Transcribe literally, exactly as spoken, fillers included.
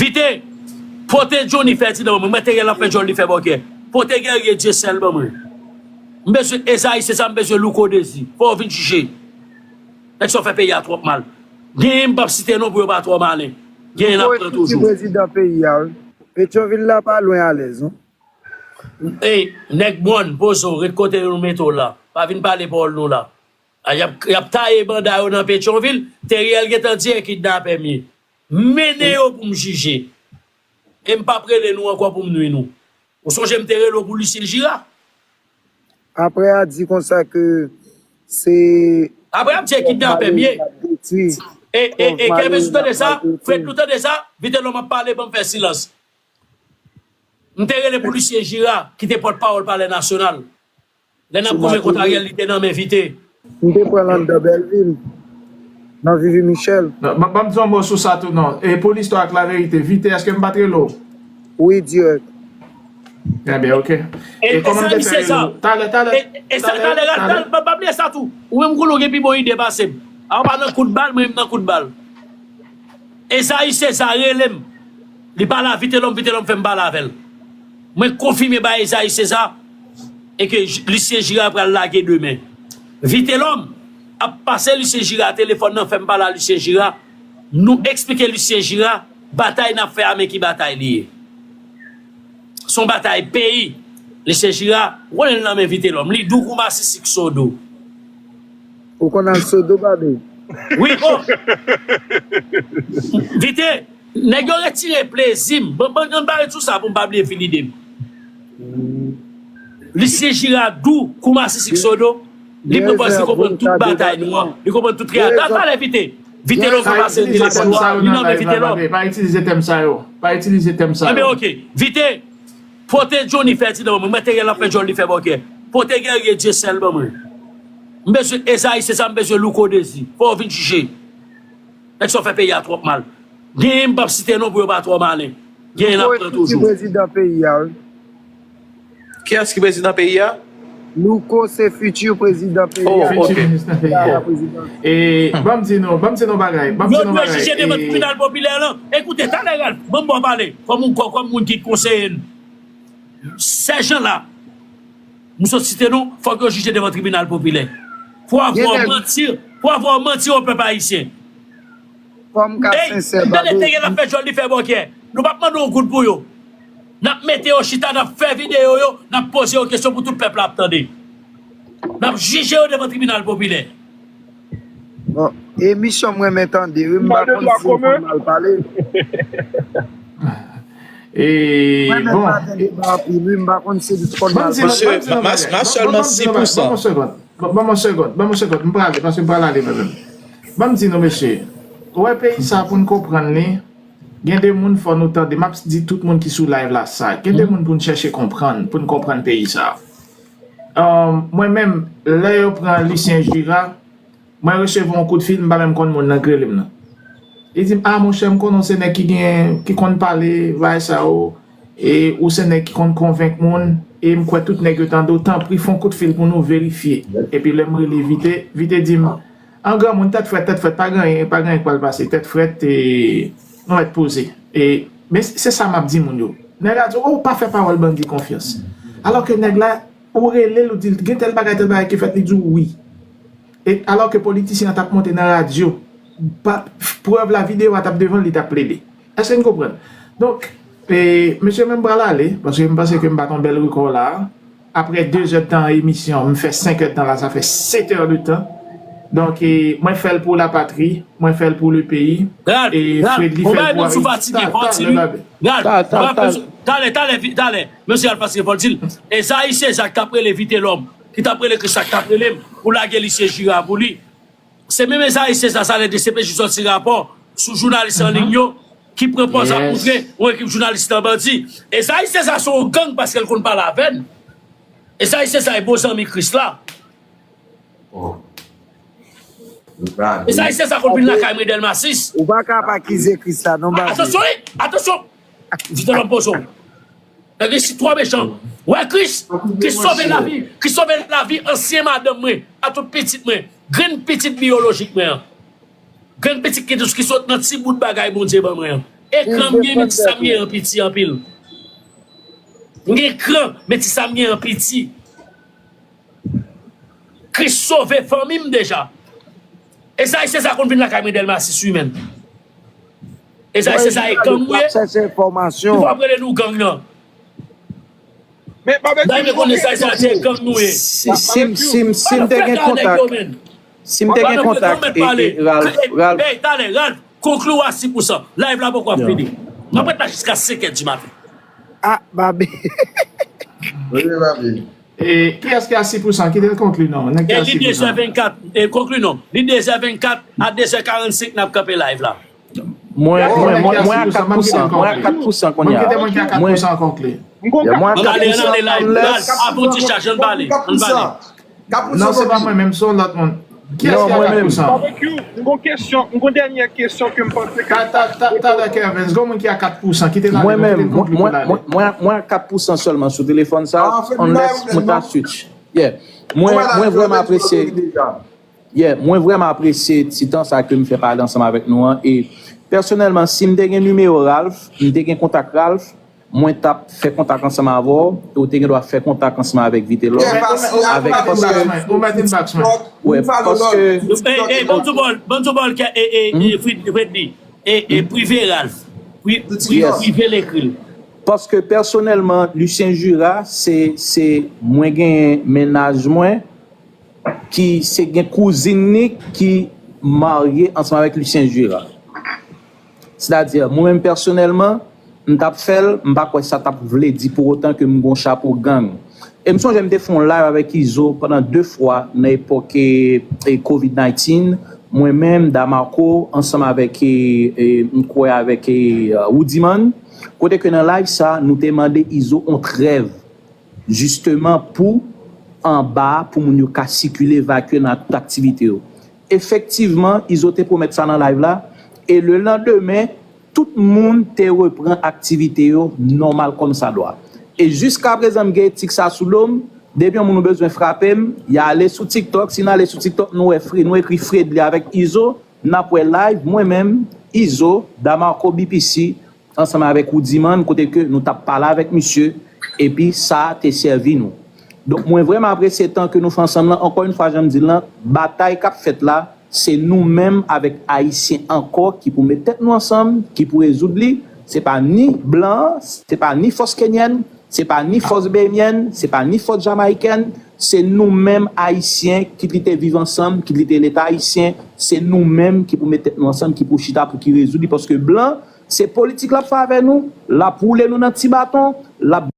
Vite, pote Johnny Ferdinand ban mwen. Mwen te gen l ap fè djòl li fè bòkyè. Pote Guerrier Dieuseul ban mwen. M bezwen Ezayi Seza, m bezwen Louko Dezi. Fò w vin jije. Nèg sa w fè peyi a twòp mal. Genyen m p ap site non pou yo pa twò malen. Genyen n ap pran toujou. Prezidan peyi a, wi. Petyonvil la pa lwen alèz, non. Ey, nèg mòn, poze w, ret kote nou mete w la. Pa vin pale pawòl nou la. A, y ap, y ap taye banda yo nan Petyonvil. Teriel gentan di e kidnapè m ye. Mennen yo pou m jije. E m p ap rele nou ankò pou m nwi nou. Ou sonje m te rele w pou Lucien Gira? Apre a di konsa ke se Apre a di e kidnapè m ye. E, e, e, Kevin, ou tande sa? Fred, ou tande sa? Vitelòm ap pale, ban m fè silans. M te rele pou Lucien Gira, ki te pòtpawòl Palè Nasyonal. Lè n ap goumen kont Ariel, li te nan men Vite. M te pran l anndan Bèlvil, nan Vivi Michel. Non, ban, ban m di yon mo sou sa tou non. E pou listwa ak laverite, Vite, èske m pa t rele w? Wi, dirèk. Ebyen, oke. E, e kòman m te fè rele w? Talè, talè, e, e sa, talè, talè, talè, pa, pa bliye sa tou. Ou menm konnen w gen pi bon ide pase m. A w pa nan kout bal, mwen menm nan kout bal. Ezayi Seza rele m. Li pale a Vitelòm, Vitelòm fè m pale avè l. Mwen konfime bay Ezayi Seza e ke J-, Lucien Gira pral lage demen. Vitelòm ap pase Lucien Gira telefòn nan, fè m pale a Lucien Gira. Nou eksplike Lucien Gira batay n ap fè a, men ki batay li ye. Se yon batay peyi. Lucien Gira, ou konnen l nan men Vitelòm. Li dou kou masisi k sodo. Ou konn al sodo, babe? Wi, o! Vite, nèg yo retire plezi m. Bon, bon, ann bare sou sa pou m pa bliye fin ide m. Lucien Gira dou kou masisi k sodo. Li pran pòz li konprann tout batay nou an. Li konprann tout reyalite. Talè Vite. Vitelòm pa pase l telefòn. Li nan men Vitelòm. Pa itilize tèm sa yo. Pa itilize tèm sa yo. Enben, oke. Vite, pote Johnny Ferdinand ban mwen. Mwen te gen l ap fè djòl li fè bòkyè. Pote Guerrier Dieuseul ban mwen. M bezwen Ezayi Seza, m bezwen Louko Dezi. Fò w vin jije. Nèg sa w fè peyi a twòp mal. Genyen m p ap site non pou yo pa twò malen. Genyen n ap pran toujou. Prezidan peyi a, wi. Kiyès ki prezidan peyi a? Louko se fiti prezidan peyi a. Oh, oke. Fiti prezidan peyi a. E, ban m di nou, ban m di nou bagay, ban m di nou bagay. Yo dwe jije devan tribinal popilè lan. Ekoute, talè Ralph, ban m ba w pale. Kòm, kòm, kòm moun ki konseye n. Sèjan la, m sot site non, fòk yo jije devan tribinal popilè. Pou avwa manti, pou avwa manti o pèp ayisyen. Fò m ka sensè, tande, tande, te gen l ap fè djòl li fè bòkyè. Nou p ap mande yon goud pou yo. N ap mete yo chita, n ap fè videyo yo, n ap poze yo kesyon pou tout pèp la ap tande. N ap jije yo devan tribinal popilè. Bon, emisyon m renmen tande, wi, m pa konn si m konn mal pale. E, bon. Mwen menm pa tande m anpil, wi, m pa konn si m konn mal pale. Mesye, m a sèlman sis pou san. Ban m yon segond, ban m yon segond, ban m yon segond, m prale, paske m pral ale mwen menm. Ban m di nou, mesye, ou wè peyi sa pou n konprann li, gen de moun fò nou tande, m ap di tout moun ki sou live la sa, gen de moun pou n chèche konprann, pou n konprann peyi sa. Ahn, mwen menm, lè yo pran Lucien Gira, mwen resevwa yon kout fil, m pa menm konn moun nan k rele m nan. Li di m, "A, monchè, m konnen w se nèg ki gen, ki konn pale, bagay sa yo, e ou se nèg ki konn konvenk moun, e m kwè tout nèg yo tande w, tanpri, fè yon kout fil pou nou verifye." Epi lè m rele Vite, Vite di m, "An granmoun, tèt frèt, tèt frèt, pa gen anyen, pa gen anyen k pral pase, tèt frèt, e, nou mèt poze." E, men se sa m ap di moun yo. Nèg la di, "Oh, pa fè pawòl bandi konfyans." Alò ke nèg la, ou rele l, ou di l, "Gen tèl bagay, tèl bagay ki fèt," li di w, "Wi." E alò ke politisyen an t ap monte nan radyo, pa, prèv la, videyo a t ap devan l, li t ap plede. Èske n konprann? Donk, e, mesye, men m pral ale, paske m panse ke m bat yon bèl rekò la. Apre de zè tan emisyon, m fè senk è tan la, sa fè sèt è de tan. Donk, e, mwen fè l pou lapatri, mwen fè l pou le peyi. Ralph, e Ralph, Fredly fè l pou Ayiti. Talè, talè, talè, mesye Alphonse Voltil, Ezayi Seza k t ap rele Vitelòm, ki t ap rele Christa, k t ap rele m pou lage Lucien Gira pou li. Se menm Ezayi Seza sa lè D C P J sòti rapò sou jounalis an liy yo ki pran pòz ap montre yon ekip jounalis nan bandi. Ezayi Seza se yon gang paske l konn pale avè n. Ezayi Seza e bon zanmi Chrisla. Ezayi Seza konn vin lakay mwen Dèlma sis. Ou pa ka ap akize Chrisla non, bandi. Atansyon, wi, atansyon. Vitelòm poze w. Nèg isit twò mechan. Wè Kris, Kris sove lavi, Kris sove lavi ansyen madanm mwen, a tout pitit mwen, grenn pitit biyolojik mwen an. Grenn pitit ki dous ki sot nan ti bout bagay Bondye ban mwen an. Ekran m gen, men ti sa m gen an piti anpil. M gen ekran, men ti sa m gen an piti. Kris sove fanmi m deja. E sa, se sa konn vin lakay mwen Dèlma sis wi menm. E sa, se sa e gang nou ye. Ou ap rele nou gang nan. Dayè mwen konnen sa, se gang nou ye. Si m te gen kontak, si m te gen kontak e Ralph, Ralph. Talè, Ralph, konkli w a sis pousan. Live la poko ap fini. M ap ret la jiska senk è di maten. Ah, Babi. E kiyès ki a sis pousan? Kite l konkli non. Nèg ki a sis pousan. Li de zè vennkat, e konkli non. Li de zè vennkat a de zè karannsenk n ap kanpe live la. Mwen, mwen, mwen, mwen a kat pousan, mwen a kat pousan kounye a. Mwen kite mwen ki a kat pousan konkli. Mwen a kat pousan ann lès. Avan w discharge, ann pale, ann pale. Non, se pa mwen menm, se yon lòt moun. Kiyès ki a kat pousan? Babekyou, m gon kesyon, m gon dènyè kesyon ke m panse ke. Talè Kervens, gon moun ki a kat pousan, kite l ale, nou kite l konkli pou l ale. Mwen, mwen, mwen a kat pousan sèlman sou telefòn sa, unless mwen ta switch. Yeah. Mwen, mwen vrèman apresye. Yeah, mwen vrèman apresye ti tan sa ke m fè pale ansanm avèk nou an. E pèsonèlman, si m te gen nimewo Ralph, m te gen kontak Ralph, mwen t ap fè kontak ansanm avè w, e w te gen dwa fè kontak ansanm avèk Vitelòm. Avèk paske. Ou mèt inbox mwen. Wè, paske. Bann sou bòl, bann sou bòl, Freddy. E, e prive Ralph. Prive l, ekri l. Paske pèsonèlman, Lucien Jura, se, se mwen gen mennaj mwen, ki se gen kouzin li ki marye ansanm avèk Lucien Jura. Sètadi, mwen menm pèsonèlman, m t ap fè l, m pa kwè sa t ap vle di pou otan ke m gon chapo gang. E m sonje m te fè yon live avèk Izo pandan de fwa nan epòk e, e, Covid nineteen. Mwen menm, Damarco, ansanm avèk, e, e, m kwè avèk e, Woodyman, kote ke nan live sa, nou te mande Izo yon trèv. Jisteman pou anba a, pou moun yo ka sikile, evakye nan tout aktivite yo. Efektivman, Izo te pwomèt sa nan live la, e le landemen, tout moun te reprann aktivite yo nòmal kòmsadwa. E jiskaprezan, m gen etik sa sou do m, depi yon moun ou bezwen frape m, y ale sou TikTok, si n ale sou TikTok, nou wè Fre, nou ekri Fredly avèk Izo, n ap wè live, mwen menm, Izo, Damarco B P C, ansanm avèk Woodyman, kote ke nou t ap pale avèk misye, epi sa te sèvi nou. Donk, mwen vrèman apresye tan ke nou fè ansanm lan. Ankò yon fwa, jan m di l lan, batay k ap fèt la, se nou menm avèk Ayisyen ankò ki pou met tèt nou ansanm, ki pou rezoud li. Se pa ni blan an, se pa ni fòs kenyèn, se pa ni fòs benyèn, se pa ni fòs jamaykèn, se nou menm Ayisyen, kit li te Viv Ansanm, kit li te Leta Ayisyen, se nou menm ki pou met tèt nou ansanm, ki pou chita, pou ki rezoud li, paske blan, se politik l ap fè avè nou, l ap woule nou nan ti baton, l ap